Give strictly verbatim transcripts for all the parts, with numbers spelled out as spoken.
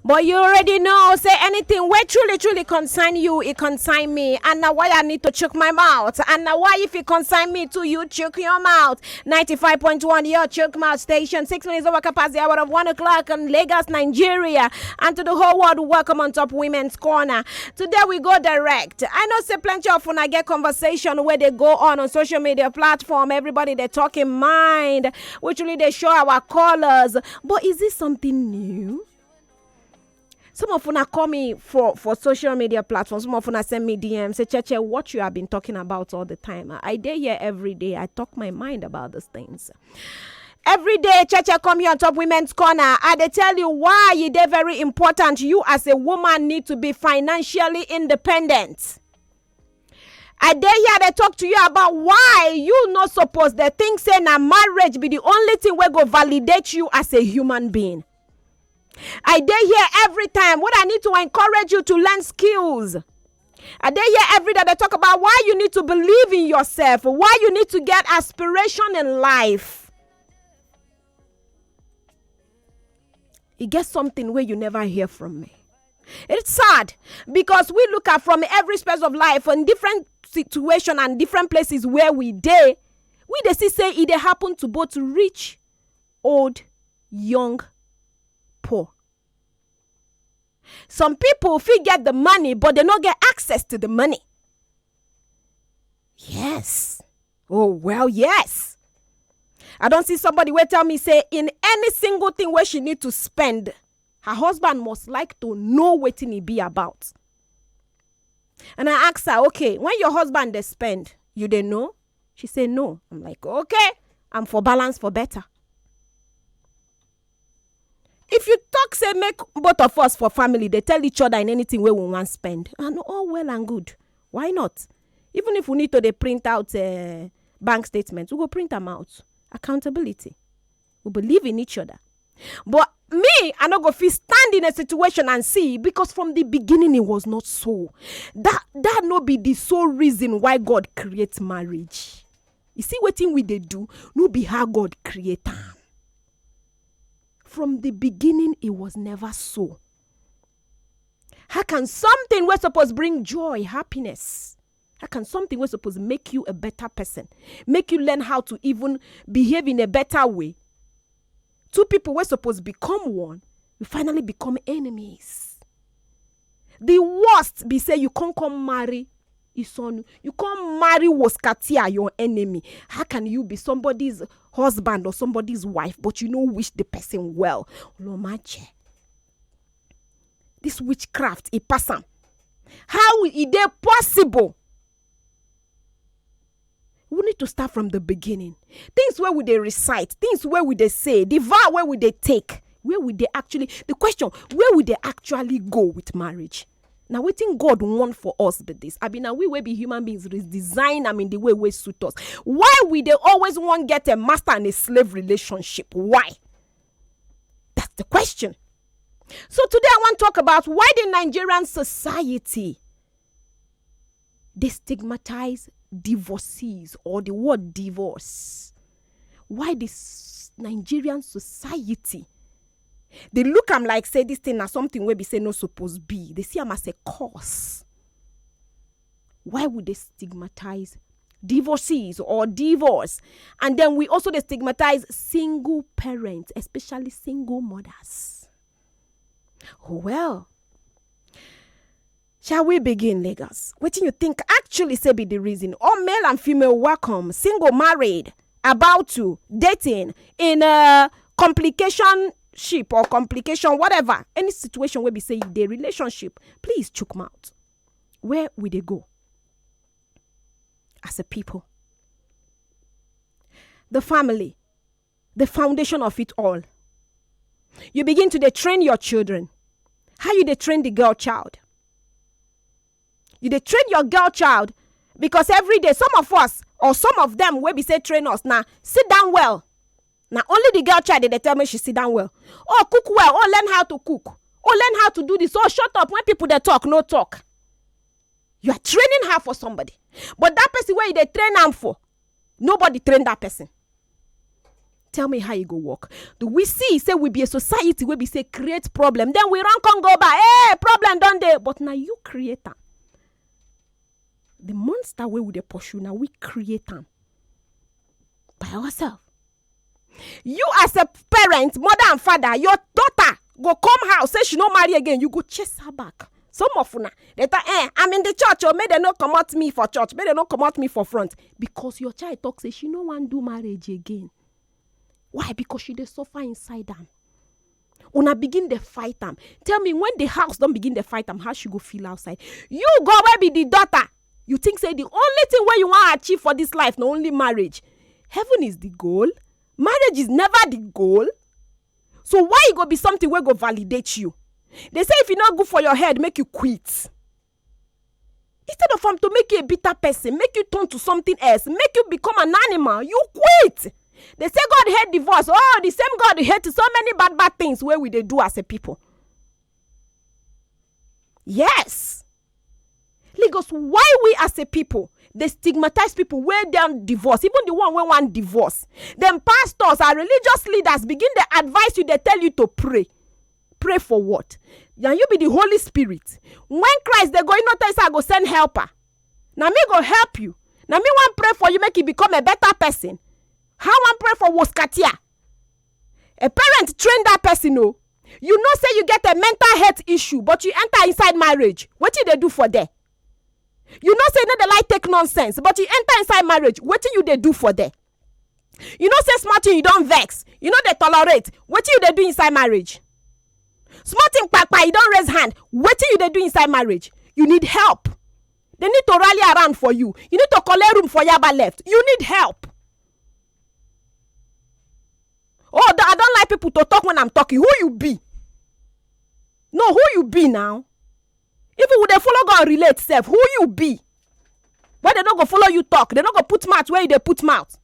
But you already know, say anything wey truly, truly concern you, it concern me. And now why I need to chook my mouth. And now why if it concern me too, you chook your mouth. Ninety-five point one, your chook mouth station. Six minutes over past the hour of one o'clock in Lagos, Nigeria. And to the whole world, welcome on top Women's Corner. Today we go direct. I know say plenty of una get conversation where they go on on social media platform. Everybody they talking mind, which really they show our colors. But is this something new? Some of una call me for, for social media platforms. Some of una send me D M, say, "Cheche, what you have been talking about all the time? I dey here every day. I talk my mind about these things." Every day, Cheche come here on top Women's Corner. I dey tell you why e dey very important. You as a woman need to be financially independent. I dey here dey talk to you about why you no suppose dey think say na marriage be the only thing wey go validate you as a human being. I dey here every time when I need to encourage you to learn skills. I dey here every day dey talk about why you need to believe in yourself, why you need to get aspiration in life. E get something wey you never hear from me. It's sad because we look at from every space of life in different situation and different places where we dey, we dey see say e dey happen to both rich, old, young, poor. Some people fit get the money, but they no get access to the money. Yes. Oh, well, yes. I don see somebody wey tell me say in any single thing wey she need to spend, her husband must like to know wetin e be about. And I ask her, "Okay, when your husband dey spend, you dey know?" She say, "No." I'm like, "Okay, I'm for balance for better." If you talk say make both of us for family dey tell each other in anything wey we wan spend, and all well and good, why not? Even if we need to dey print out uh, bank statements, we go print am out. Accountability. We believe in each other. But me, I no go fit stand in a situation and see, because from the beginning it was not so. That that no be the sole reason why God create marriage. You see wetin we dey do, no be how God create am. From the beginning, it was never so. How can something wey suppose bring joy, happiness, how can something wey suppose make you a better person, make you learn how to even behave in a better way? Two people wey suppose become one, you finally become enemies. The worst be say you can't come marry Isonu. You can't marry Woskatia, your enemy. How can you be somebody's husband or somebody's wife, but you no wish the person well? Olomache. This witchcraft, e pass am. How e dey possible? We need to start from the beginning. Things where we dey recite, things where we dey say, the vow where we dey take, where we dey actually, the question, where we dey actually go with marriage? Now, wetin God want for us be this. I mean, now we will be human beings, design, I mean, the way we suit us. Why we dey always want get a master and a slave relationship? Why? That's the question. So today I want to talk about why the Nigerian society they stigmatize divorcees or the word divorce. Why this Nigerian society they look am like say this thing na something wey be say no suppose be. They see am as a curse. Why would they stigmatize divorcees or divorce? And then we also dey stigmatize single parents, especially single mothers. Oh, well. Shall we begin, Lagos? Wetin you think actually say be the reason? All male and female welcome, single, married, about to, dating, in a complication ship or complication, whatever. Any situation where we say the relationship, please chook mouth. Where will they go? As a people. The family, the foundation of it all. You begin to dey train your children. How you dey train the girl child? You dey train your girl child because every day, some of us or some of them wey be say train us na sit down well. Na only the girl child dey dey tell me she sit down well. Oh, cook well. Oh, learn how to cook. Oh, learn how to do this. Oh, shut up when people dey talk, no talk. You are training her for somebody. But that person where you dey train am for, nobody train that person. Tell me how e go work. Do we see say we be a society wey be say create problem, then we run come go back? Hey, problem don dey, but na you create am. The monster wey we dey pursue, na we create am by ourselves. You, as a parent, mother and father, your daughter go come house say she no marry again, you go chase her back. Some of una dey talk, eh, I'm in the church, oh, make dem no comot me for church, make dem no comot me for front, because your child talk say she no wan do marriage again. Why? Because she dey suffer inside am. Una begin dey fight am. Tell me, when the house don begin dey fight am, how she go feel outside? You go, wey be the daughter, you think say the only thing wey you wan achieve for this life na only marriage? Heaven is the goal. Marriage is never the goal. So why e go be something wey go validate you? They say if e no good for your head, make you quit. Instead of am to make you a bitter person, make you turn to something else, make you become an animal, you quit. They say God hate divorce. Oh, the same God hate so many bad, bad things wey we dey do as a people. Yes. Lagos, why we as a people dey stigmatize people wey don divorce, even the one wey wan divorce? Dem pastors and religious leaders begin dey advise you, dey tell you to pray. Pray for what? Na you be the Holy Spirit. When Christ dey go, e no tell you say, "I go send helper. Na me go help you. Na me wan pray for you, make you become a better person." How wan pray for Woskatia? A parent train that person o. You know say you get a mental health issue, but you enter inside marriage. Wetin you dey do for there? You know say you no dey like take nonsense, but you enter inside marriage. Wetin you dey do for there? You know say small thing you don vex, you no dey tolerate. Wetin you dey do inside marriage? Small thing kpakpa, you don raise hand. Wetin you dey do inside marriage? You need help. They need to rally around for you. You need to collect room for Yaba left. You need help. Oh, th- I don't like people to talk when I'm talking. Who you be? No, who you be now? Even we dey follow God relate sef, who you be? When they no go follow you talk, they no go put mouth where you dey put mouth.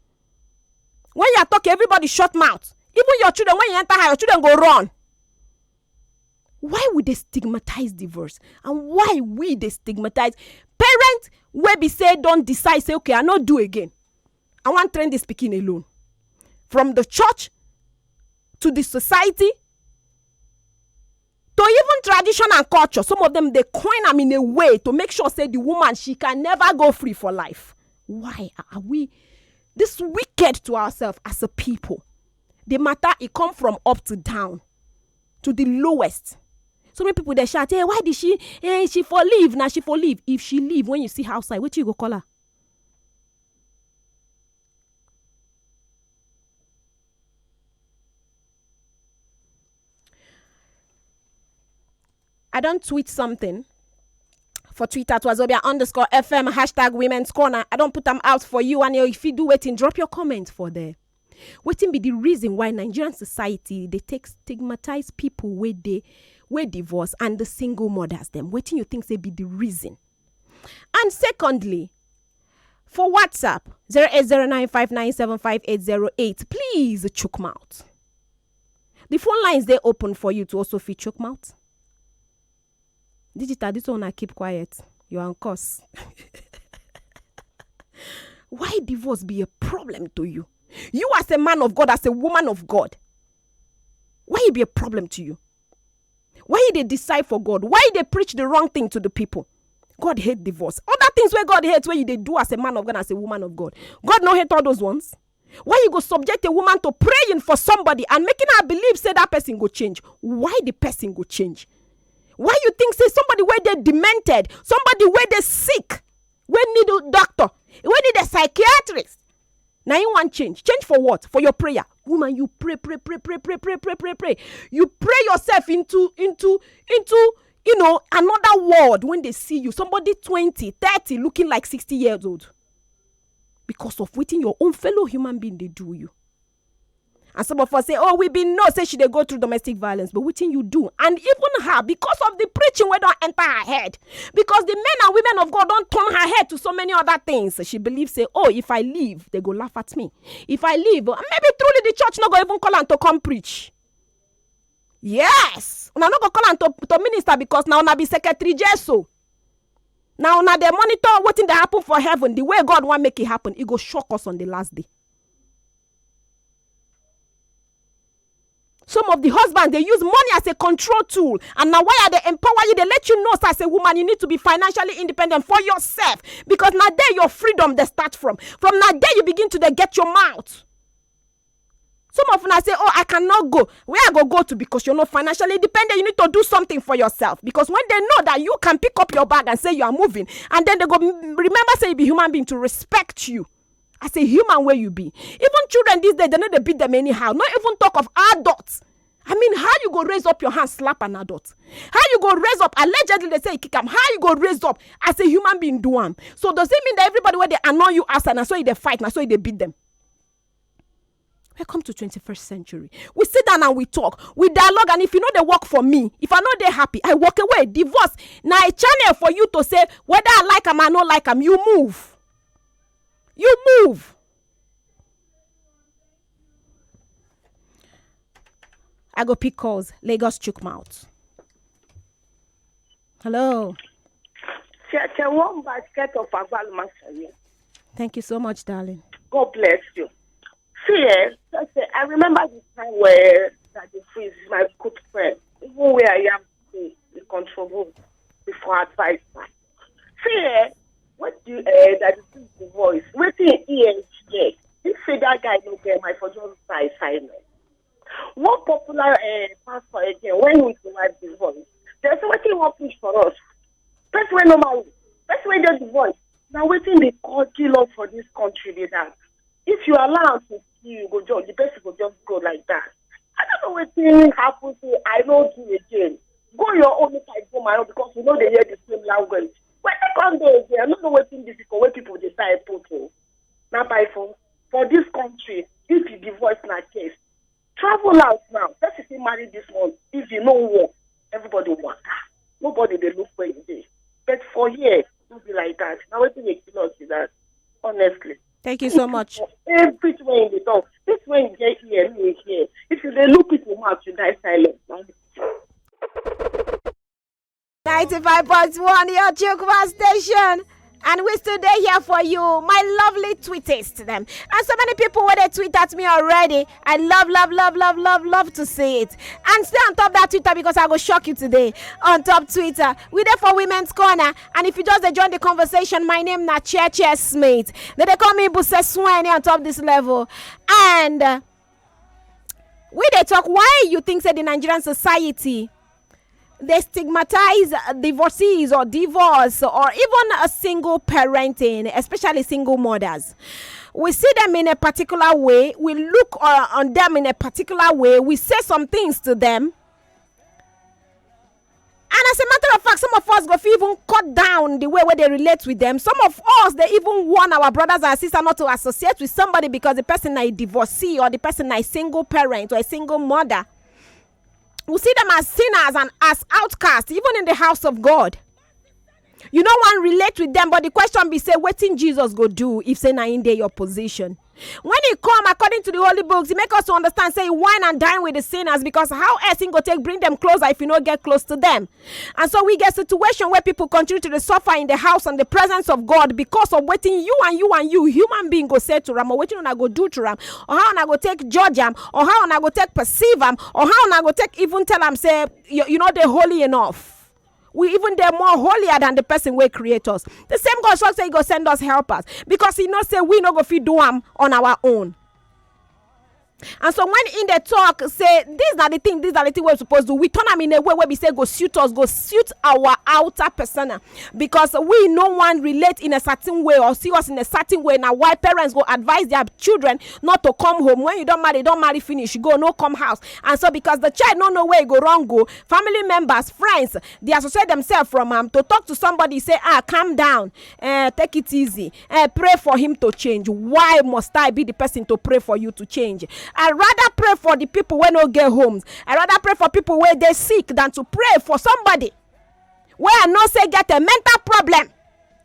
When you are talking, everybody shut mouth. Even your children, when you enter house, your children go run. Why we dey stigmatize divorce? And why we dey stigmatize parents wey be say don decide say, "Okay, I no do again. I wan train this pikin alone." From the church to the society to even tradition and culture, some of them dey coin am in a way to make sure say the woman, she can never go free for life. Why are we this wicked to ourselves as a people? The matter, e come from up to down, to the lowest. So many people dey shout, "Hey, why did she? Hey, she for leave, na she for leave." If she leave, when you see her outside, wetin you go call her? I don tweet something for Twitter at Wazobia underscore F M, hashtag Women's Corner. I don put am out for you, and you, if you do wetin, drop your comment for there. Wetin be the reason why Nigerian society dey take stigmatize people wey dey, wey divorce and the single mothers dem? Wetin you think say be the reason? And secondly, for WhatsApp, zero eight zero nine five nine seven five eight zero eight, please chook mouth. The phone lines dey open for you to also fit chook mouth. Digital, this one I keep quiet. You are on course. Why divorce be a problem to you? You, as a man of God, as a woman of God, why e be a problem to you? Why you dey decide for God? Why you dey preach the wrong thing to the people? God hate divorce. Other things wey God hate, wey you dey do as a man of God, as a woman of God, God no hate all those ones. Why you go subject a woman to praying for somebody and making her believe say that person go change? Why the person go change? Why you think say somebody wey dey demented, somebody wey dey sick, wey need a doctor, wey need a psychiatrist, na him wan change? Change for what? For your prayer? Woman, you pray, pray, pray, pray, pray, pray, pray, pray, pray. You pray yourself into, into, into, you know, another world. When they see you, somebody twenty, thirty, looking like sixty years old, because of wetin your own fellow human being dey do you. And some of us say, "Oh, we been know say she dey go through domestic violence," but wetin you do? And even her, because of the preaching wey don enter her head, because the men and women of God don turn her head to so many other things, she believes say, "Oh, if I leave, they go laugh at me. If I leave, uh, maybe truly the church no go even call am to come preach." Yes, una no go call am to, to minister, because na una be secretary Jesu. Na una dey monitor wetin dey happen for heaven, the way God wan make it happen. E go shock us on the last day. Some of the husbands, they use money as a control tool, and now why are they empower you? They let you know, so as a woman, you need to be financially independent for yourself, because now there your freedom they start from. From now there you begin to dey get your mouth. Some of una say, "Oh, I cannot go." Where I go go to? Because you're not financially independent. You need to do something for yourself, because when they know that you can pick up your bag and say you are moving, and then they go m- remember say you be human being to respect you as a human way you be. Even children these days, they know they beat them anyhow. Not even talk of adults. I mean, how you go raise up your hand, slap an adult? How you go raise up? Allegedly, they say kick him. How you go raise up as a human being, do am? So does it mean that everybody where they annoy you outside and so they fight, and so they beat them? Welcome to twenty-first century. We sit down and we talk, we dialogue, and if you know they work for me, if I know they happy, I walk away. Divorce now a channel for you to say whether I like am, I no like am. You move, you move. I go pick calls. Lagos chook mouth. Hello. Cheche, one basket of agbalumas for you. Thank you so much, darling. God bless you. See, eh, Cheche, I remember the time where that the freeze, my good friend, even where I am today, the control before advice. See, eh, what do you, eh, that the freeze the voice? Waiting ears, yes. This say that guy no get my for just die silent. One popular uh, pastor again, when we divide the voice, there's something one push for us. Person wey no marry, person wey dey divorce. Na wetin dey call kill us for this country be that. If you allow am to kill you, go just the person go just go like that. I don't know wetin happen say I no do again. Go your own, make I go my own, because we no dey hear the same language. When I come there again, I no know wetin difficult wey people dey die put o. Na by for for this country, if you divorce na case, travel out now. Person fit marry this one. If you no work, everybody waka. Nobody dey look where you dey. But for here, no be like that. Na wetin dey kill us be that. Honestly. Thank you so much. Everything wey you dey talk, this wey you get here, me here. If you dey look people mouth, you die silent. Na ninety-five point one, your Chukma station. And we still dey here for you, my lovely tweetist them. And so many people wey dey tweet at me already. I love, love, love, love, love, love to see it. And stay on top that Twitter, because I go shock you today. On top Twitter, we there for Women's Corner. And if you just dey join the conversation, my name na Cheche Smith. They dey call me Buse Swen on top this level. And uh, we dey talk why you think say the Nigerian society they stigmatize uh, divorcees or divorce or even a single parenting, especially single mothers. We see them in a particular way. We look uh, on them in a particular way. We say some things to them. And as a matter of fact, some of us go fit even cut down the way where they relate with them. Some of us, they even warn our brothers and sisters not to associate with somebody because the person na a divorcee or the person na a single parent or a single mother. We see them as sinners and as outcasts, even in the house of God. You no wan relate with them, but the question be say, wetin Jesus go do if say na in dey your position? When he come according to the holy books, he make us to understand say he wine and dine with the sinners, because how else he go take bring them closer if you no get close to them? And so we get situation where people continue to dey suffer in the house and the presence of God because of wetin you and you and you human being go say to am, or wetin una go do to am, or how una go take judge am, or how una go take perceive am, or how una go take even tell am say you, you no dey holy enough. We even dey more holier than the person wey create us. The same God sure say he go send us helpers because he know say we no go fit do am on our own. And so when in the talk say these are the thing, these are the thing we suppose do, we turn am in a way where we say go suit us, go suit our outer persona, because we no one relate in a certain way or see us in a certain way. Now why parents go advise their children not to come home? When you don't marry, don't marry finish, you go no come house. And so because the child no know where you go wrong, go family members, friends, they associate themselves from am to talk to somebody, say, ah, calm down, eh, take it easy, eh, pray for him to change. Why must I be the person to pray for you to change? I rather pray for the people where no get homes. I rather pray for people where they sick than to pray for somebody where I know say get a mental problem,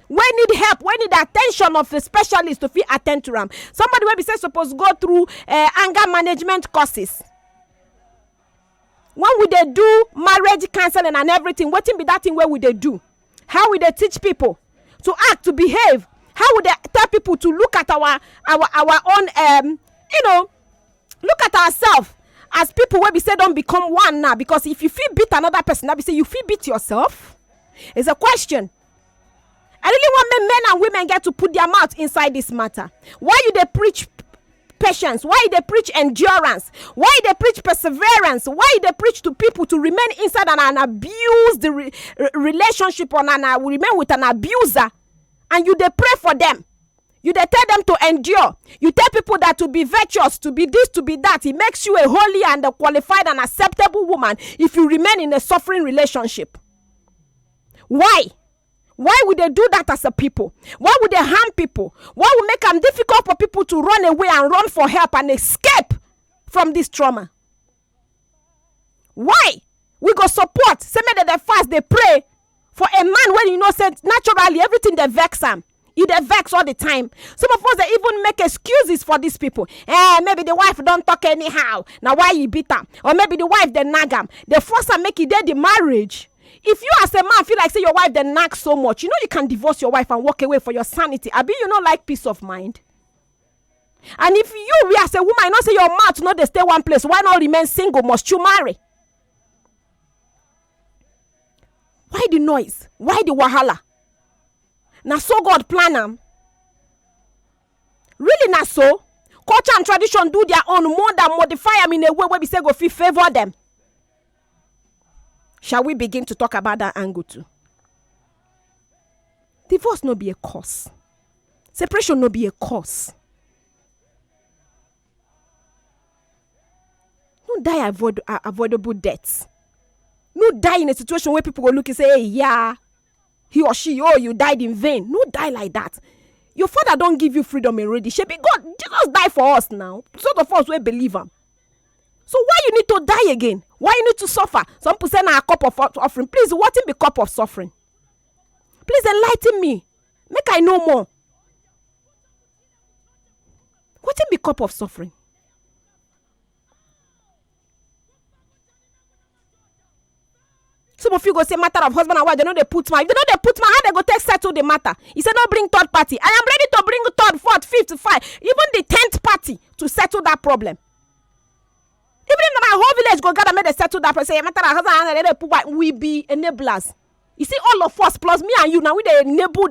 where need help, where need attention of a specialist to fit attend to am. Somebody where be say suppose go through uh, anger management courses. When we dey do marriage counseling and everything, wetin be that thing where we dey do? How we dey teach people to act, to behave? How we dey tell people to look at our our our own um you know look at ourselves as people wey be say don become one now, because if you fit beat another person, that be say you fit beat yourself. It's a question. I really want men, men and women get to put their mouth inside this matter. Why you dey preach patience? Why you dey preach endurance? Why you dey preach perseverance? Why you dey preach to people to remain inside and, and abuse the re- re- relationship on and uh, remain with an abuser? And you dey pray for them. You dey tell them to endure. You tell people that to be virtuous, to be this, to be that. It makes you a holy and a qualified and acceptable woman if you remain in a suffering relationship. Why? Why would they do that as a people? Why would they harm people? Why would make am difficult for people to run away and run for help and escape from this trauma? Why? We go support, say make dem dey fast, dey pray for a man wey you know say naturally everything dey vex am. E dey vex all the time. Some of us dey even make excuses for these people. Eh, maybe the wife don talk anyhow. Na why e beat am. Or maybe the wife dey nag am. Dey force am make e dey the marriage. If you as a man feel like say your wife dey nag so much, you know you can divorce your wife and walk away for your sanity. Abi you no like peace of mind? And if you, we as a woman, you know say your mouth no dey stay one place, why not remain single? Must you marry? Why the noise? Why the wahala? Na so God plan am. Really na so? Culture and tradition do their own more than modify am in a way wey be say go fit favour them. Shall we begin to talk about that angle too? Divorce no be a cause. Separation no be a cause. No die avoid uh, avoidable death. No die in a situation where people go look and say, "Hey, yeah, he or she, oh, you died in vain." No die like that. Your father don't give you freedom already. Shebi God, Jesus died for us now. Sort of us we believe him. So why you need to die again? Why you need to suffer? Some people say na a cup of offering. Please, what in be cup of suffering? Please enlighten me. Make I know more. What in be cup of suffering? Some of you go say matter of husband and wife, they know they put man. If they know they put man, how they go take settle the matter? He said, "No bring third party." I am ready to bring third, fourth, fifth, five, even the tenth party to settle that problem. Even if na my whole village go gather, make they settle that problem. Say matter of husband and wife, they put wife. We be enablers. You see, all of us plus me and you now, we dey enable.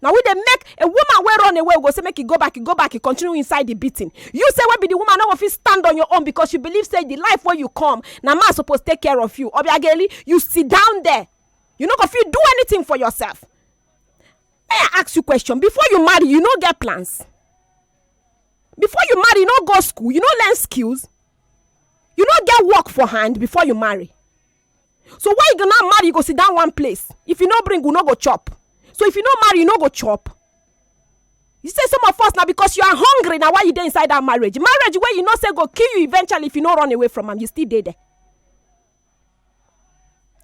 Now we dey make a woman wey run away go say make you go back, you go back, you continue inside the beating. You say wey be the woman no go fit stand on your own because you believe say the life where you come, na man suppose take care of you. Obiageli, you sit down there. You no go fit do anything for yourself. May I ask you question? Before you marry, you no get plans. Before you marry, you no go school, you no learn skills, you no get work for hand before you marry. So why you go now marry, you go sit down one place? If you no bring, you no go chop. So if you no marry, you no go chop. You say some of us now because you are hungry now why you dey inside that marriage. Marriage where you know say go kill you eventually if you no run away from am, you still dey there.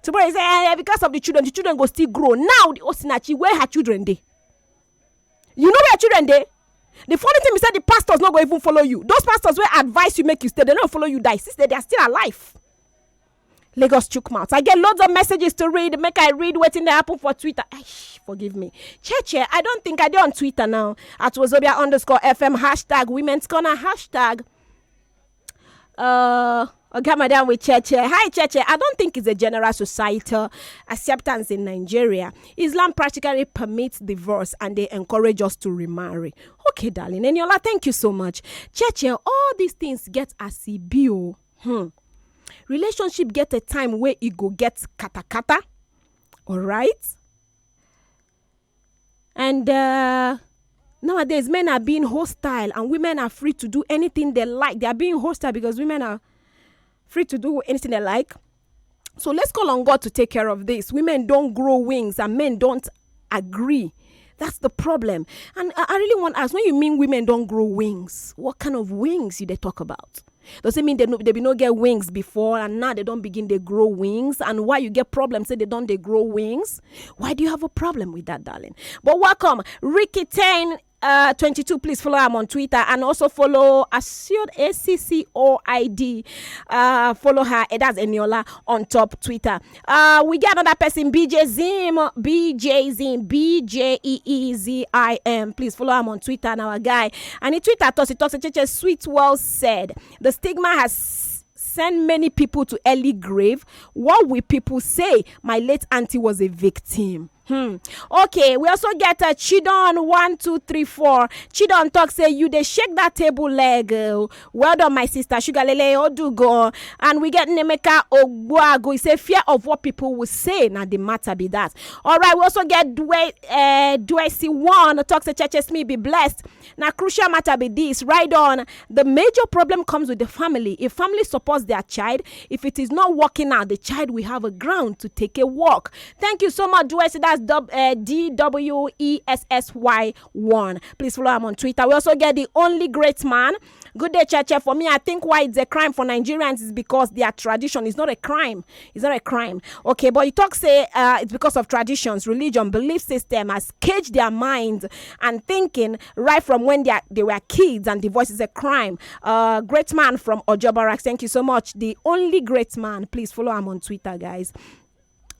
Tomorrow you say, "Eh, because of the children, the children go still grow." Now the Osinachi, where her children dey? You know where children dey? The funny thing is that the pastors no go even follow you. Those pastors wey advise you make you stay, they don't follow you die. Since they, they are still alive. Lagos chook mouth. I get loads of messages to read. Make I read wetin dey happen for Twitter. Aish, forgive me. Cheche, I don't think I dey on Twitter now. At Wazobia underscore F M, hashtag women's corner, hashtag uh, okay, madam with Cheche. Hi, Cheche. I don't think it's a general societal acceptance in Nigeria. Islam practically permits divorce and they encourage us to remarry. Okay, darling. Eniola, thank you so much. Cheche, all these things get as e be o. Hmm. Relationship get a time where it go get katakata. All right? And uh, nowadays, men are being hostile and women are free to do anything they like. They are being hostile because women are free to do anything they like. So let's call on God to take care of this. Women don't grow wings and men don't agree. That's the problem. And I I really want to ask, when you mean women don't grow wings, what kind of wings you they talk about? Does it mean they no, they be no get wings before and now they don't begin they grow wings? And why you get problems say they don't they grow wings? Why do you have a problem with that, darling? But welcome, Ricky Tane. uh, twenty-two. Please follow am on Twitter and also follow Assured A C C O I D. Uh, follow her. Eh, that's Eniola on top Twitter. Uh, we get another person, B J Zim, B J Zim, B J E E Z I M. Please follow am on Twitter and our guy. And in Twitter, Tosi Tosi Cheche Sweet Well said, the stigma has send many people to early grave. What will people say? My late auntie was a victim. Hmm. Okay, we also get a Chidon one two three four. Chidon talk say you dey shake that table leg. Oh. Well done, my sister. Sugar Lele Odugo. And we get Nemeka Ogbuago. He say fear of what people will say. Now the matter be that. All right, we also get Dwe uh, Dwesi one talk say churches me be blessed. Now crucial matter be this. Right on. The major problem comes with the family. If family supports their child, if it is not working out, the child will have a ground to take a walk. Thank you so much, Dwesi. That's dub, uh, D W E S S Y one. Please follow him on Twitter. We also get the only great man. Good day, Cheche. For me, I think why it's a crime for Nigerians is because their tradition is not a crime. It's not a crime. Okay, but you talk say uh, it's because of traditions, religion, belief system has caged their minds and thinking right from when they, are, they were kids, and divorce is a crime. Uh, great man from Ojo Barracks, thank you so much. The only great man. Please follow him on Twitter, guys.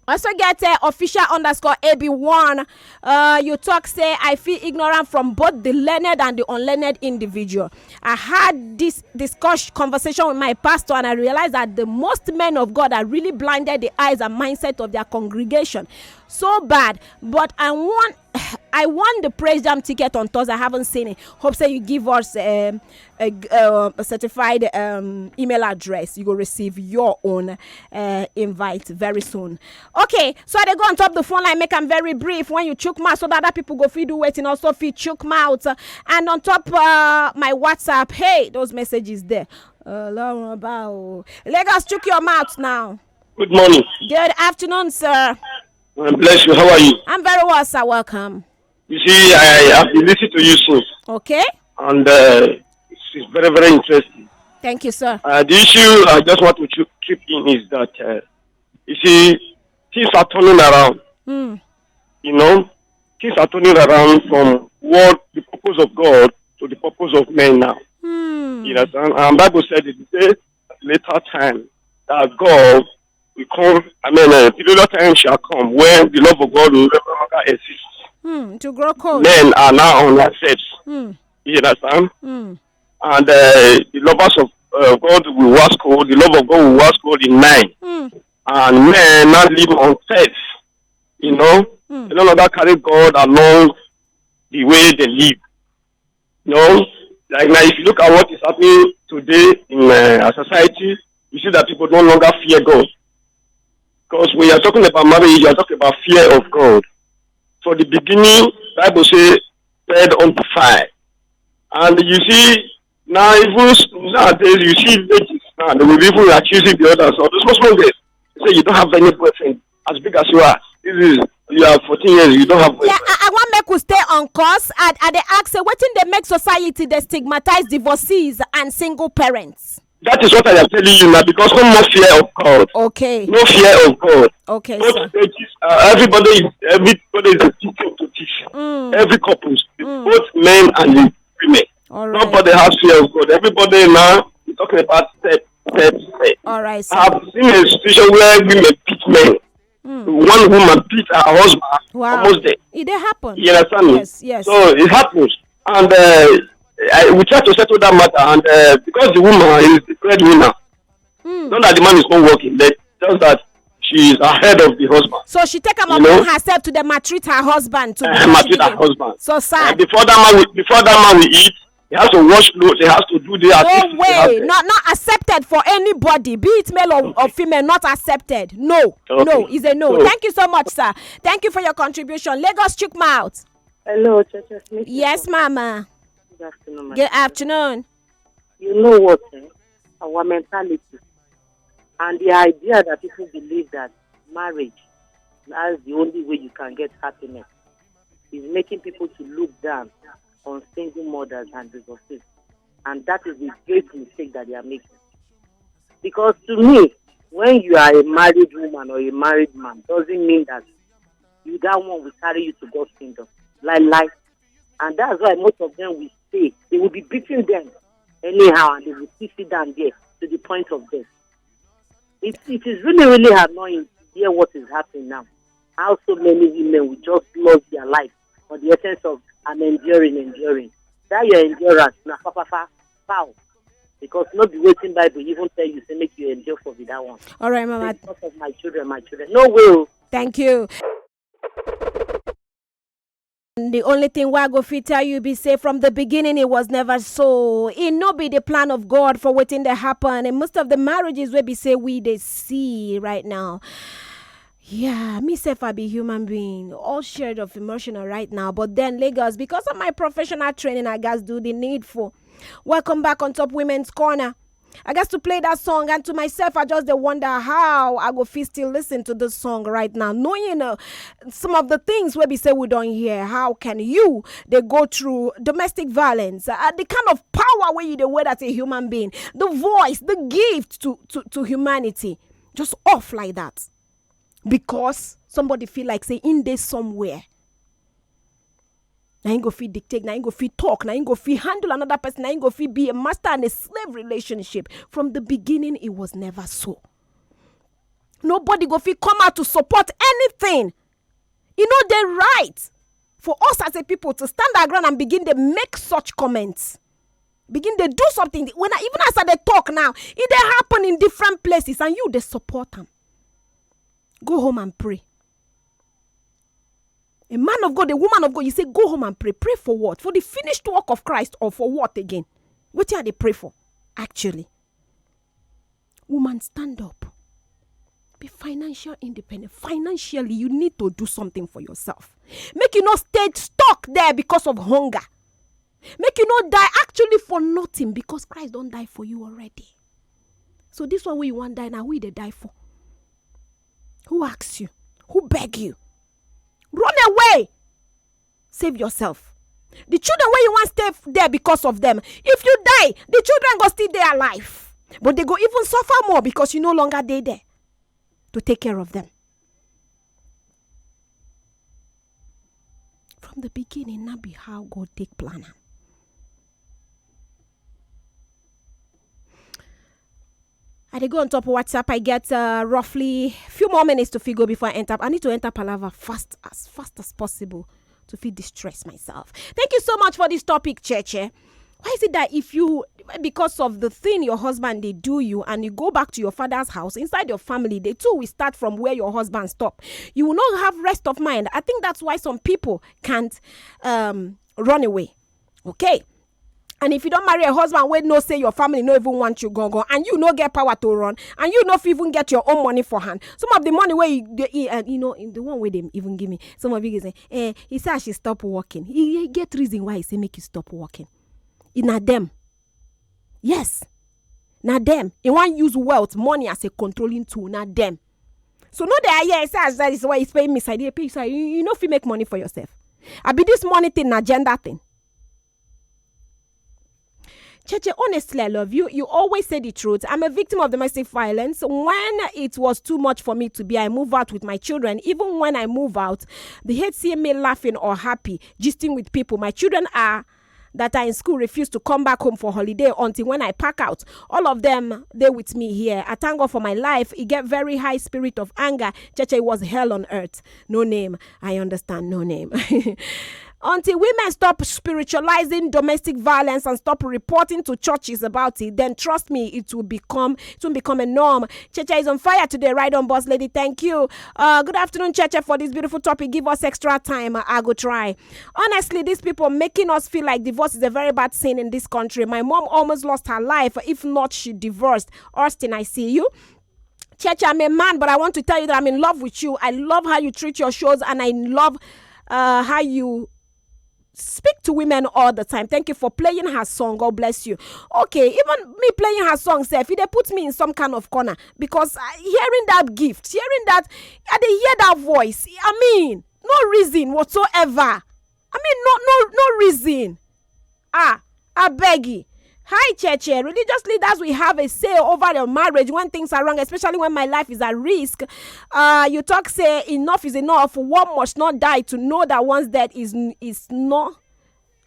Also get uh, official underscore A B one. Uh, you talk say I feel ignorant from both the learned and the unlearned individual. I had this discussion conversation with my pastor, and I realized that the most men of God are really blinded the eyes and mindset of their congregation. So bad. But I want I won the Praise Jam ticket on Thursday. I haven't seen it. Hope say you give us um, a, uh, a certified um, email address. You go receive your own uh, invite very soon. Okay, so I dey go on top the phone line, make am very brief. When you chook mouth, so that other people go fit do wetin also fit chook mouth. And on top uh, my WhatsApp, hey, those messages there. Ọlọ́run ọba o. Lagos, chook your mouth now. Good morning. Good afternoon, sir. God bless you. How are you? I'm very well, sir. Welcome. You see, I have been listening to you since, Okay. and uh, it's very, very interesting. Thank you, sir. Uh, the issue I just want to chip, chip in is that uh, you see, things are turning around. Hmm. You know, things are turning around from what the purpose of God to the purpose of men now. Hmm. You understand? And Bible said it say later time that God will come. I mean, uh, the later time shall come when the love of God will no longer exist. Hmm. To grow cold. Men are now on their steps. Hmm. You understand? Hmm. And uh, the lovers of uh, God will wax cold. The love of God will wax cold in men. Hmm. And men now live on steps. You know, Hmm. they no longer carry God along the way they live. You know, like now, if you look at what is happening today in uh, our society, you see that people no longer fear God. Because when you are talking about marriage, you are talking about fear of God. For the beginning, Bible say, "Bed on fire." And you see, now even s- nowadays, you see ladies now, they will even accusing the others. Or those small girls say, "You don't have any boyfriend as big as you are. This is, you are fourteen years, you don't have Yeah, boyfriend." I, I want make we stay on course. I, I dey ask say wetin dey make society dey stigmatize divorcees and single parents. That is what I am telling you now, because no more fear of God. Okay. No fear of God. Okay, Both sir. stages, uh, everybody is everybody is a victim to this. Mm. Every couples, Mm. both men and the women. All right. Nobody has fear of God. Everybody now is talking about step, step, step. All right, sir. I have seen a situation where women beat men. Mm. One woman beat her husband Wow. almost dead. It dey happen. You understand me? Yes, yes. So it happens, and uh, I, we try to settle that matter. And uh, because the woman is the breadwinner, Mm. not that the man is not working, but just that she is ahead of the husband. So she take am You upon know? herself to dey maltreat her husband too. Uh, because she maltreat dey- her husband. So sad. And before that man, will, before that man will eat, he has to wash clothes. He has to do the No activities. He has way. to- Not not accepted for anybody, be it male or, or female. Not accepted. No. Okay. No. Is a no. So- Thank you so much, sir. Thank you for your contribution. Lagos, chook mouth. Hello, Church of Smith. Yes, mama. Good afternoon, my Good sister. Afternoon. You know what? Eh? Our mentality and the idea that people believe that marriage is the only way you can get happiness is making people to look down on single mothers and divorcees. And that is the great mistake that they are making. Because to me, when you are a married woman or a married man, doesn't mean that you that one will carry you to God's kingdom. Like, like, And that's why most of them will stay. They will be beating them anyhow, and they will still sit down there to the point of death. It, it is really, really annoying to hear what is happening now. How so many women will just lose their life for the essence of "I'm enduring, enduring." That your endurance, na fa fa fa, foul. Because not be waiting Bible even tell you, say make you endure for be that one. All right, Mama. Because of my children, my children. No will. Thank you. The only thing wey I go fit tell you be say from the beginning it was never so. It no be the plan of God for wetin dey happen. And most of the marriages wey be say we dey see right now. Yeah, me sef I be human being, all shared of emotional right now. But then Lagos, because of my professional training, I gats do the needful. Welcome back on top Women's Corner. I guess to play that song, and to myself, I just dey wonder how I go fit still listen to this song right now, knowing uh, some of the things wey be say we don't hear. How can you they go through domestic violence? Uh, the kind of power where you dey wear as a human being, the voice, the gift to, to, to humanity, just off like that because somebody feel like say in there somewhere. Na him go fit dictate, na him go fit talk, na him go fit handle another person, na him go fit be a master and a slave relationship. From the beginning, it was never so. Nobody go fit come out to support anything. You know, they right for us as a people to stand our ground and begin to make such comments. Begin to do something. When I, even as I dey talk now, it dey happen in different places, and you dey support them. Go home and pray. A man of God, a woman of God, you say, "Go home and pray." Pray for what? For the finished work of Christ, or for what again? What are they pray for? Actually, woman, stand up. Be financial independent. Financially, you need to do something for yourself. Make you not stay stuck there because of hunger. Make you not die actually for nothing, because Christ don't die for you already. So this one where you want die now, who they die for? Who asks you? Who beg you? Run away. Save yourself. The children where you want stay f- there because of them. If you die, the children go still there alive. But they go even suffer more because you no longer dey there to take care of them. From the beginning, not be how God take plan am. I dey go on top of WhatsApp. I get uh, roughly few more minutes to figure before I enter. I need to enter Palava fast as fast as possible to feel distress myself. Thank you so much for this topic, Cheche. Why is it that if you, because of the thing your husband they do you, and you go back to your father's house, inside your family, they too will start from where your husband stop. You will not have rest of mind. I think that's why some people can't um, run away. Okay. And if you don't marry a husband where no say your family no even want you gone gone, and you no get power to run, and you no even get your own money for hand, some of the money where you, you, uh, you know, in the one way they even give me, some of you say, "Eh, he said I should stop working." He, he get reason why he say make you stop working. It na them. Yes, na them. He want use wealth, money as a controlling tool. Na them. So no, they are here. Say as that is why he's paying me side. Pay you side. You, you know if you make money for yourself. I be this money thing, na gender thing. Cheche, honestly, I love you. You always say the truth. I'm a victim of domestic violence. When it was too much for me to be, I move out with my children. Even when I move out, they hate seeing me laughing or happy, gisting with people. My children are that are in school refuse to come back home for holiday until when I pack out. All of them, they with me here. I thank God for my life. It get very high spirit of anger. Cheche, it was hell on earth. No name. I understand. No name. Until women stop spiritualizing domestic violence and stop reporting to churches about it, then trust me, it will become it will become a norm. Cheche is on fire today. Right on, boss lady. Thank you. Uh, good afternoon, Cheche, for this beautiful topic. Give us extra time. I go try. Honestly, these people making us feel like divorce is a very bad thing in this country. My mom almost lost her life. If not, she divorced. Austin, I see you. Church, I'm a man, but I want to tell you that I'm in love with you. I love how you treat your shows, and I love uh, how you speak to women all the time. Thank you for playing her song. God bless you. Okay, even me playing her song, sef, it dey put me in some kind of corner because I, hearing that gift, hearing that, I dey hear that voice. I mean, no reason whatsoever. I mean, no, no, no reason. Ah, I beg you. Hi, Cheche. Religious leaders, we have a say over your marriage when things are wrong, especially when my life is at risk. Uh, you talk say enough is enough. One must not die to know that one's death is is not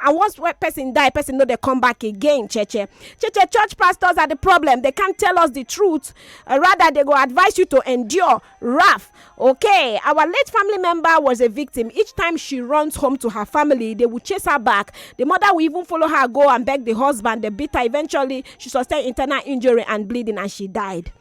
And once person die, person no dey come back again. Cheche, cheche, church pastors are the problem. They can't tell us the truth. Uh, rather, they go advise you to endure wrath. Okay, our late family member was a victim. Each time she runs home to her family, they will chase her back. The mother will even follow her go and beg the husband. They beat her. Eventually, she sustained internal injury and bleeding, and she died.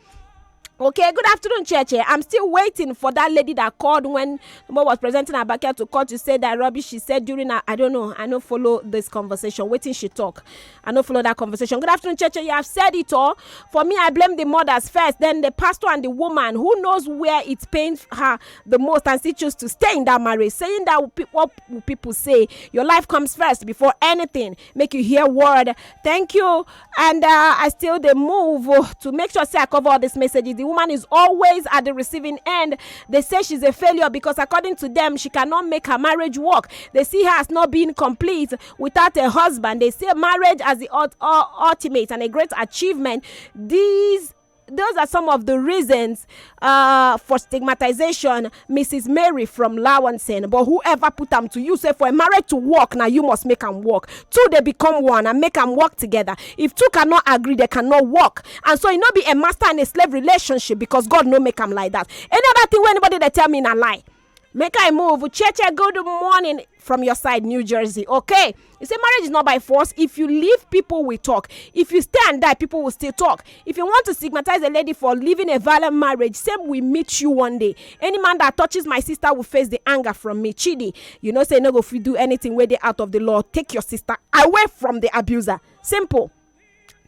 Okay, good afternoon, Cheche. I'm still waiting for that lady that called when Mo was presenting her backyard to court to say that rubbish she said during her. I don't know. I no follow this conversation. Waiting she talk. I no follow that conversation. Good afternoon, Cheche. You have said it all. For me, I blame the mothers first, then the pastor and the woman. Who knows where it pains her the most and she choose to stay in that marriage? Saying that, what will people say? Your life comes first before anything. Make you hear word. Thank you. And uh, I still dey move uh, to make sure say I cover all these messages. The woman is always at the receiving end. They say she's a failure because, according to them, she cannot make her marriage work. They see her as not being complete without a husband. They see marriage as the ult- uh, ultimate and a great achievement. These those are some of the reasons uh, for stigmatization, Missus Mary from Lawanson. But whoever put them to you, say for a marriage to work, now you must make them work. Two, they become one and make them work together. If two cannot agree, they cannot work. And so it not be a master and a slave relationship, because God no make them like that. Any other thing where anybody they tell me in a lie. Make I move. Cheche, good morning from your side, New Jersey. Okay. You say marriage is not by force. If you leave, people will talk. If you stay and die, people will still talk. If you want to stigmatize a lady for leaving a violent marriage, same will meet you one day. Any man that touches my sister will face the anger from me. Chidi, you know say no go fit do anything where they out of the law. Take your sister away from the abuser. Simple.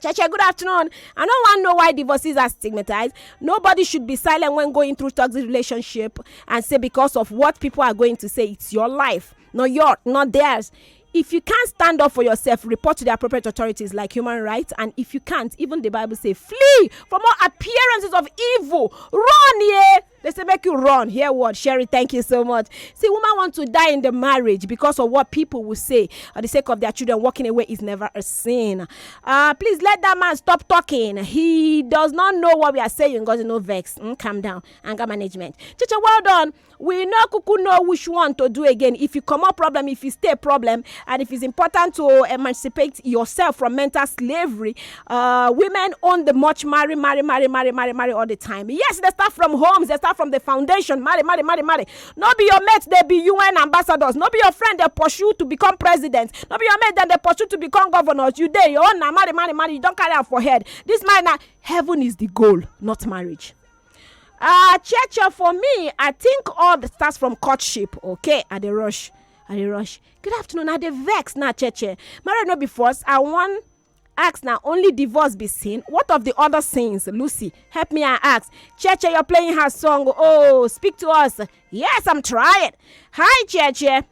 Cheche, good afternoon. I don't want to know why divorces are stigmatized. Nobody should be silent when going through toxic relationship and say because of what people are going to say, it's your life, not your, not theirs. If you can't stand up for yourself, report to the appropriate authorities like human rights. And if you can't, even the Bible say, flee from all appearances of evil. Run, yeah. They say make you run. Hear word, Sherry. Thank you so much. See, woman want to die in the marriage because of what people will say. For the sake of their children, walking away is never a sin. Uh, please let that man stop talking. He does not know what we are saying. God, no vex. Mm, calm down. Anger management. Cheche, well done. We no kuku know which one to do again. If you come up problem, if you stay problem, and if it's important to emancipate yourself from mental slavery, uh, women own the much marry, marry, marry, marry, marry, marry all the time. Yes, they start from homes, they start from the foundation. Marry, marry, marry, marry. No be your mates, they be U N ambassadors. No be your friend, they pursue to become president. No be your mate, then they pursue to become governors. You dey your own now, marry, marry, marry. You don't carry out for head. This man now, heaven is the goal, not marriage. Uh, Cheche, for me, I think all the starts from courtship. Okay, I dey rush. I dey rush. Good afternoon. I dey vex now, Cheche. Marriage no be force. I wan ask, now only divorce be sin? What of the other sins? Lucy, help me and ask. Cheche, you're playing her song. Oh, speak to us. Yes, I'm trying. Hi, Cheche.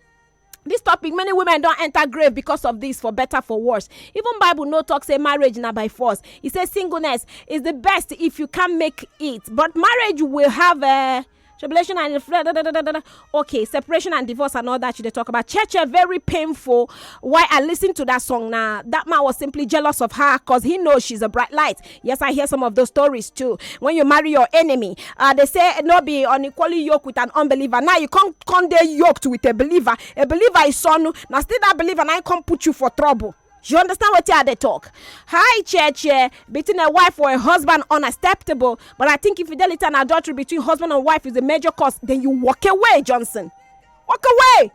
This topic, many women don't enter grave because of this, for better, for worse. Even Bible no talk say marriage na by force. It says singleness is the best if you can make it, but marriage will have a tribulation and infl- da, da, da, da, da, da. Okay, separation and divorce and all that you dey talk about. Cheche, very painful. Why I listen to that song now? That man was simply jealous of her because he knows she's a bright light. Yes, I hear some of those stories too. When you marry your enemy, uh, they say no be unequally yoked with an unbeliever. Now you can't come there yoked with a believer. A believer is son. Now still that believer now come put you for trouble. You understand what I dey talk? Hi, Cheche. Beating a wife or a husband unacceptable. But I think infidelity and adultery between husband and wife is a major cause. Then you walk away, Johnson. Walk away.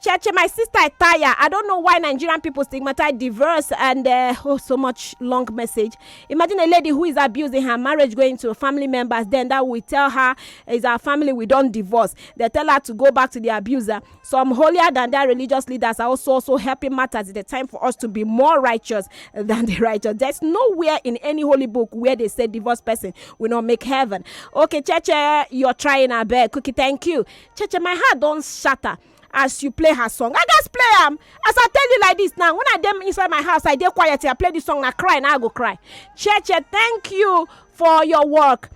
Cheche, my sister, I tire. I don't know why Nigerian people stigmatize divorce and uh, oh, so much long message. Imagine a lady who is abusing her marriage going to family members. Then that will tell her is our family we don't divorce. They tell her to go back to the abuser. Some holier than their religious leaders are also also helping matters. It's the time for us to be more righteous than the righteous. There's nowhere in any holy book where they say divorce person will not make heaven. Okay, Cheche, you're trying, I beg. Cookie, thank you. Cheche, my heart don't shatter as you play her song. I just play am. As I tell you like this now, when I dem inside my house, I dey quiet. I play this song, I cry, and I go cry. Cheche, thank you for your work.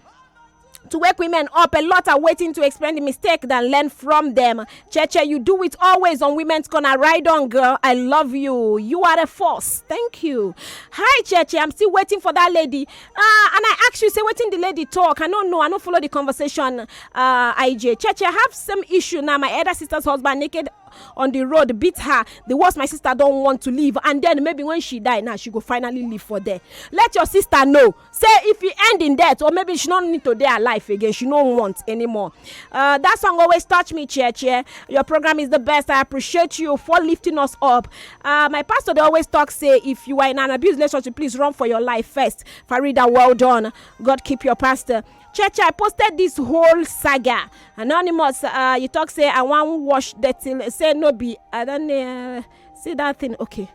to wake women up. A lot are waiting to explain the mistake than learn from them. Cheche, you do it always on Women's Corner. Ride on, girl. I love you. You are a force. Thank you. Hi, Cheche. I'm still waiting for that lady. Uh, and I ask you, say, waiting the lady talk. I don't know. I don't follow the conversation. Uh, I J. Cheche, I have some issue now. My elder sister's husband naked on the road beat her. The worst, my sister don't want to leave. And then maybe when she die now, she go finally leave for there. Let your sister know. Say if he end in death, or maybe she don't need to die alive again. She don't want anymore. Uh, that song always touch me, Cheche. Your program is the best. I appreciate you for lifting us up. Uh, my pastor, they always talk, say, if you are in an abused relationship, please run for your life first. Farida, well done. God keep your pastor. Cheche, I posted this whole saga. Anonymous, uh, you talk, say, I want wash the till. Say, no be. I don't uh, see that thing. Okay.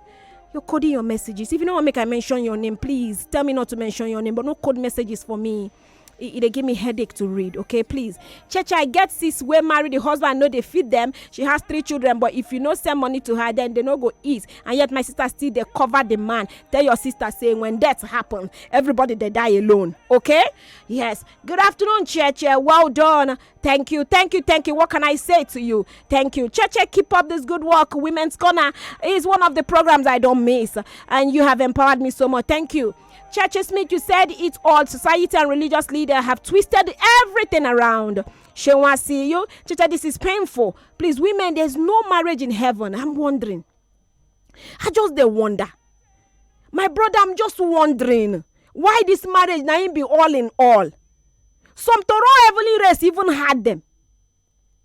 You're coding your messages. If you don't want make I mention your name, please tell me not to mention your name, but no code messages for me. It, it dey give me headache to read, okay? Please. Cheche, I get sis wey marry the husband, no dey feed them. She has three children, but if you no send money to her, then they no go eat. And yet my sister still dey cover the man. Tell your sister say when death happen, everybody dey die alone, okay? Yes. Good afternoon, Cheche. Well done. Thank you, thank you, thank you. What can I say to you? Thank you. Cheche, keep up this good work. Women's Corner is one of the programs I don't miss, and you have empowered me so much. Thank you. Cheche Smith, you said it all. Society and religious leaders have twisted everything around. She wants see you. Cheche, this is painful. Please, women, there's no marriage in heaven. I'm wondering. I just dey wonder. My brother, I'm just wondering why this marriage na im be all in all. Some to run heavenly race even hard them.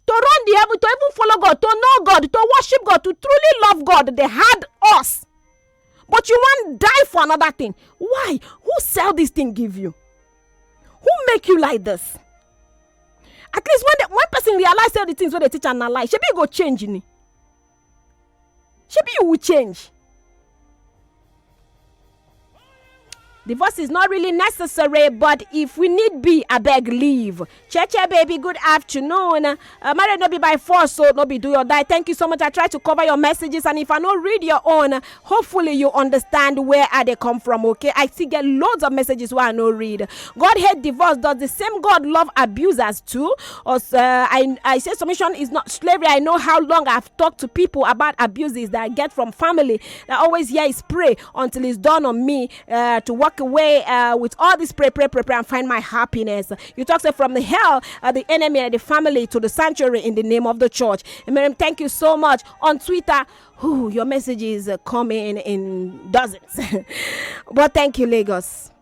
To run the heaven, to even follow God, to know God, to worship God, to truly love God, they hard us. But you want die for another thing. Why? Who sell this thing give you? Who make you like this? At least when the, when person realize all the things wey they teach and na lie, shebi you go change ni. Shebi you will change. Divorce is not really necessary, but if we need be, I beg leave. Cheche baby, good afternoon. Uh, marriage no be by force, so no be do or die. Thank you so much. I try to cover your messages, and if I no read your own, hopefully you understand where I dey come from, okay? I still get loads of messages where I no read. God hate divorce. Does the same God love abusers too? Or uh, I, I say submission is not slavery. I know how long I've talked to people about abuses that I get from family. I always hear is pray until it's done on me uh, to walk away uh, with all this pray, pray, pray, pray and find my happiness. You talk say from the hell, uh, the enemy and the family to the sanctuary in the name of the church. Amen. Thank you so much. On Twitter, whew, your messages uh, come in in dozens. But thank you, Lagos.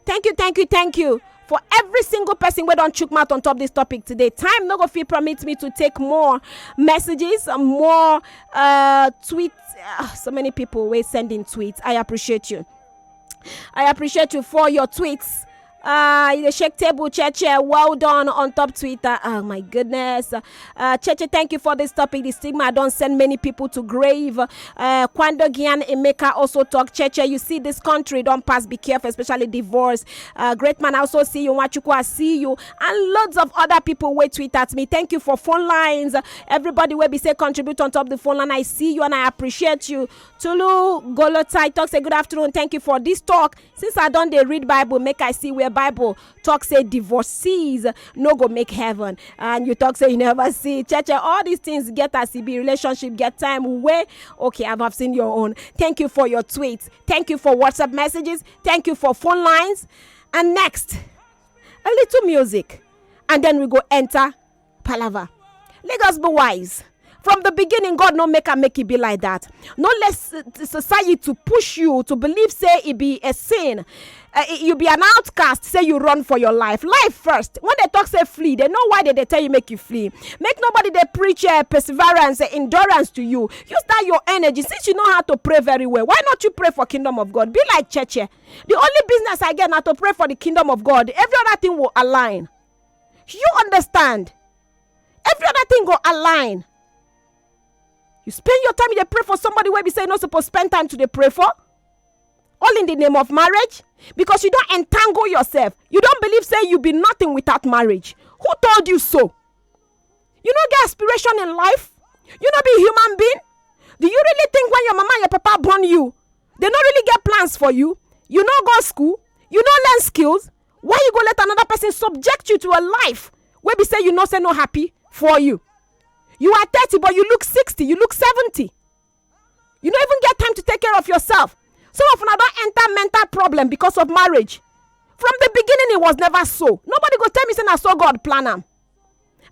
Thank you, thank you, thank you for every single person wey don chook mouth on top this topic today. Time no go fit permit me to take more messages, more uh, tweets. Uh, so many people wey sending tweets. I appreciate you. I appreciate you for your tweets. Uh, you dey shake table, Cheche. Well done on top Twitter. Oh my goodness. Uh, Cheche, thank you for this topic. The stigma don send many people to grave. Uh, Kwando Gian Emeka also talk. Cheche, you see this country don pass. Be careful, especially divorce. Uh, great man, I also see you. Nwachukwu, I see you. And loads of other people wey tweet at me. Thank you for phone lines. Everybody wey be say contribute on top the phone line. I see you and I appreciate you. Tulu Golotai talk say good afternoon. Thank you for this talk. Since I don dey read Bible, make I see where Bible talk say divorcees no go make heaven. And you talk say you never see. Cheche, all these things get as e be. Relationship get time wey. Okay, I've, I've seen your own. Thank you for your tweets. Thank you for WhatsApp messages. Thank you for phone lines. And next, a little music. And then we go enter palava. Let us be wise. From the beginning, God no make am make e be like that. No let s- society push you to believe say e be a sin. Uh, you be an outcast, say you run for your life. Life first. When they talk say flee, they know why they, they tell you make you flee. Make nobody they preach uh, perseverance, uh, endurance to you. Use that your energy. Since you know how to pray very well, why not you pray for kingdom of God? Be like Cheche. The only business I get now to pray for the kingdom of God. Every other thing will align. You understand? Every other thing go align. You spend your time, you dey pray for somebody wey be say you no suppose spend time to dey pray for. All in the name of marriage, because you don't entangle yourself. You don't believe say you be nothing without marriage. Who told you so? You no get aspiration in life. You no be human being. Do you really think when your mama and your papa born you, they no really get plans for you? You no go school. You no learn skills. Why you go let another person subject you to a life wey be say you know say no happy for you? You are thirty, but you look sixty, you look seventy. You no even get time to take care of yourself. Some of una don enter mental problem because of marriage. From the beginning, it was never so. Nobody go tell me say na so God plan am.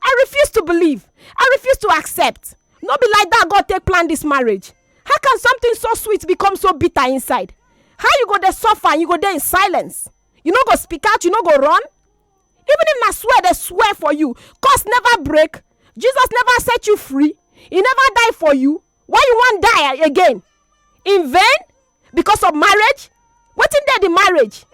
I refuse to believe. I refuse to accept. No be like that God take plan this marriage. How can something so sweet become so bitter inside? How you go dey suffer and you go dey in silence? You no go speak out, you no go run. Even if na swear dey swear for you, curse never break. Jesus never set you free. He never die for you. Why you wan die again? In vain? Because of marriage? Wetin dey the marriage?